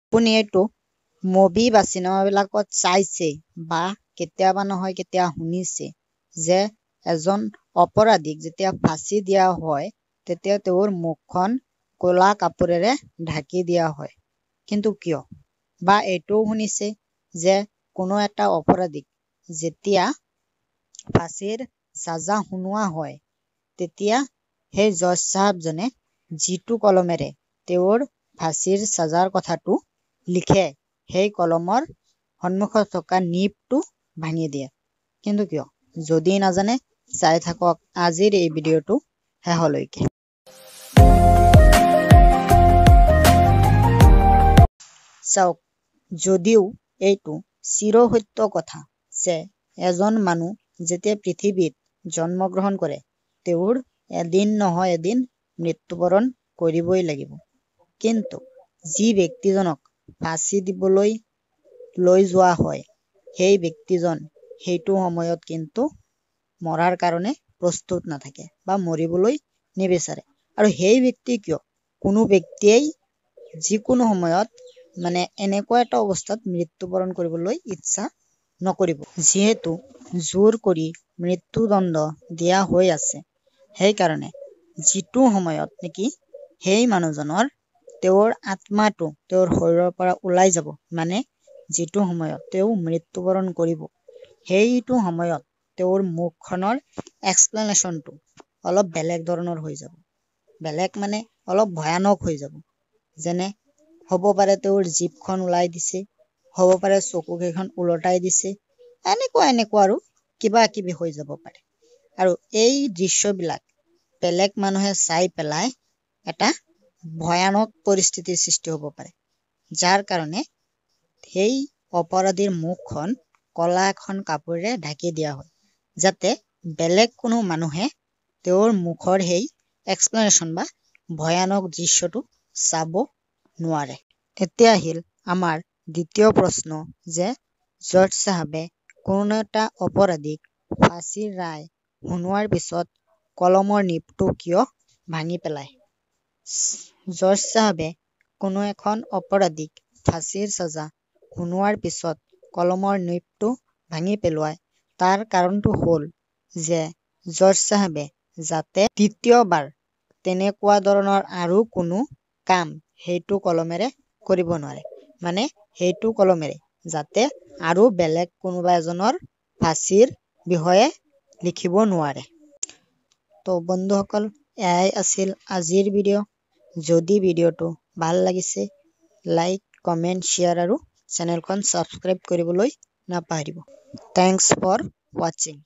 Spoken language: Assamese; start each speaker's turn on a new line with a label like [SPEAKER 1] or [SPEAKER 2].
[SPEAKER 1] আপুনি এইটো মুভি বা চিনেমাবিলাকত চাইছে বা কেতিয়াবা নহয় কেতিয়া শুনিছে যে এজন অপৰাধীক যেতিয়া ফাঁচি দিয়া হয় তেতিয়া তেওঁৰ মুখখন ক'লা কাপোৰেৰে ঢাকি দিয়া হয়, কিন্তু কিয়? বা এইটোও শুনিছে যে কোনো এটা অপৰাধীক যেতিয়া ফাঁচীৰ চাজা শুনোৱা হয় তেতিয়া সেই জজ চাহাবজনে যিটো কলমেৰে তেওঁৰ ফাঁচীৰ চাজাৰ কথাটো লিখে সেই কলমৰ সন্মুখত থকা নিপটো ভাঙি দিয়ে, কিন্তু কিয়? যদি নাজানে চাই থাকক আজিৰ এই ভিডিঅ'টো শেষলৈকে। চাওক, যদিও এইটো চিৰসত্য কথা যে এজন মানুহ যেতিয়া পৃথিৱীত জন্মগ্ৰহণ কৰে তেওঁৰ এদিন নহয় এদিন মৃত্যুবৰণ কৰিবই লাগিব, কিন্তু যি ব্যক্তিজনক ফাঁচি দিবলৈ লৈ যোৱা হয় সেই ব্যক্তিজন সেইটো সময়ত কিন্তু মৰাৰ কাৰণে প্ৰস্তুত নাথাকে বা মৰিবলৈ নিবিচাৰে। আৰু সেই ব্যক্তি কিয়, কোনো ব্যক্তিয়েই যিকোনো সময়ত মানে এনেকুৱা এটা অৱস্থাত মৃত্যুবৰণ কৰিবলৈ ইচ্ছা নকৰিব। যিহেতু জোৰ কৰি মৃত্যুদণ্ড দিয়া হৈ আছে, সেইকাৰণে যিটো সময়ত নেকি সেই মানুহজনৰ তেওঁৰ আত্মাটো তেওঁৰ শৰীৰৰ পৰা ওলাই যাব, মানে যিটো সময়ত তেওঁ মৃত্যুবৰণ কৰিব সেইটো সময়ত তেওঁৰ মুখখনৰ এক্সপ্লেনেশ্যনটো অলপ বেলেগ ধৰণৰ হৈ যাব। বেলেগ মানে অলপ ভয়ানক হৈ যাব। যেনে হ'ব পাৰে তেওঁৰ জিভখন ওলাই দিছে, হ'ব পাৰে চকুকেইখন ওলটাই দিছে, এনেকুৱা এনেকুৱা আৰু কিবা কিবি হৈ যাব পাৰে। আৰু এই দৃশ্যবিলাক বেলেগ মানুহে চাই পেলাই এটা ভয়ানক পৰিস্থিতিৰ সৃষ্টি হ'ব পাৰে, যাৰ কাৰণে সেই অপৰাধীৰ মুখখন ক'লা এখন কাপোৰেৰে ঢাকি দিয়া হয়, যাতে বেলেগ কোনো মানুহে তেওঁৰ মুখৰ সেই এক্সপ্লেনেশ্যন বা ভয়ানক দৃশ্যটো চাব নোৱাৰে। এতিয়া আহিল আমাৰ দ্বিতীয় প্ৰশ্ন যে জজ চাহাবে কোনো এটা অপৰাধীক ফাঁচীৰ ৰায় শুনোৱাৰ পিছত কলমৰ নিপটো কিয় ভাঙি পেলায়? জজ চাহাবে কোনো এখন অপৰাধীক ফাঁচীৰ চাজা শুনোৱাৰ পিছত কলমৰ নিপটো ভাঙি পেলোৱায়, তাৰ কাৰণটো হ'ল যে জজ চাহাবে যাতে দ্বিতীয়বাৰ তেনেকুৱা ধৰণৰ আৰু কোনো কাম সেইটো কলমেৰে কৰিব নোৱাৰে, মানে সেইটো কলমেৰে যাতে আৰু বেলেগ কোনোবা এজনৰ ফাঁচীৰ বিষয়ে লিখিব নোৱাৰে। তো বন্ধুসকল, এয়াই আছিল আজিৰ ভিডিঅ'। যদি ভিডিঅ'টো ভাল লাগিছে লাইক, কমেণ্ট, শ্বেয়াৰ আৰু চেনেলখন ছাবস্ক্ৰাইব কৰিবলৈ নাপাহৰিব। Thanks for ৱাচিং।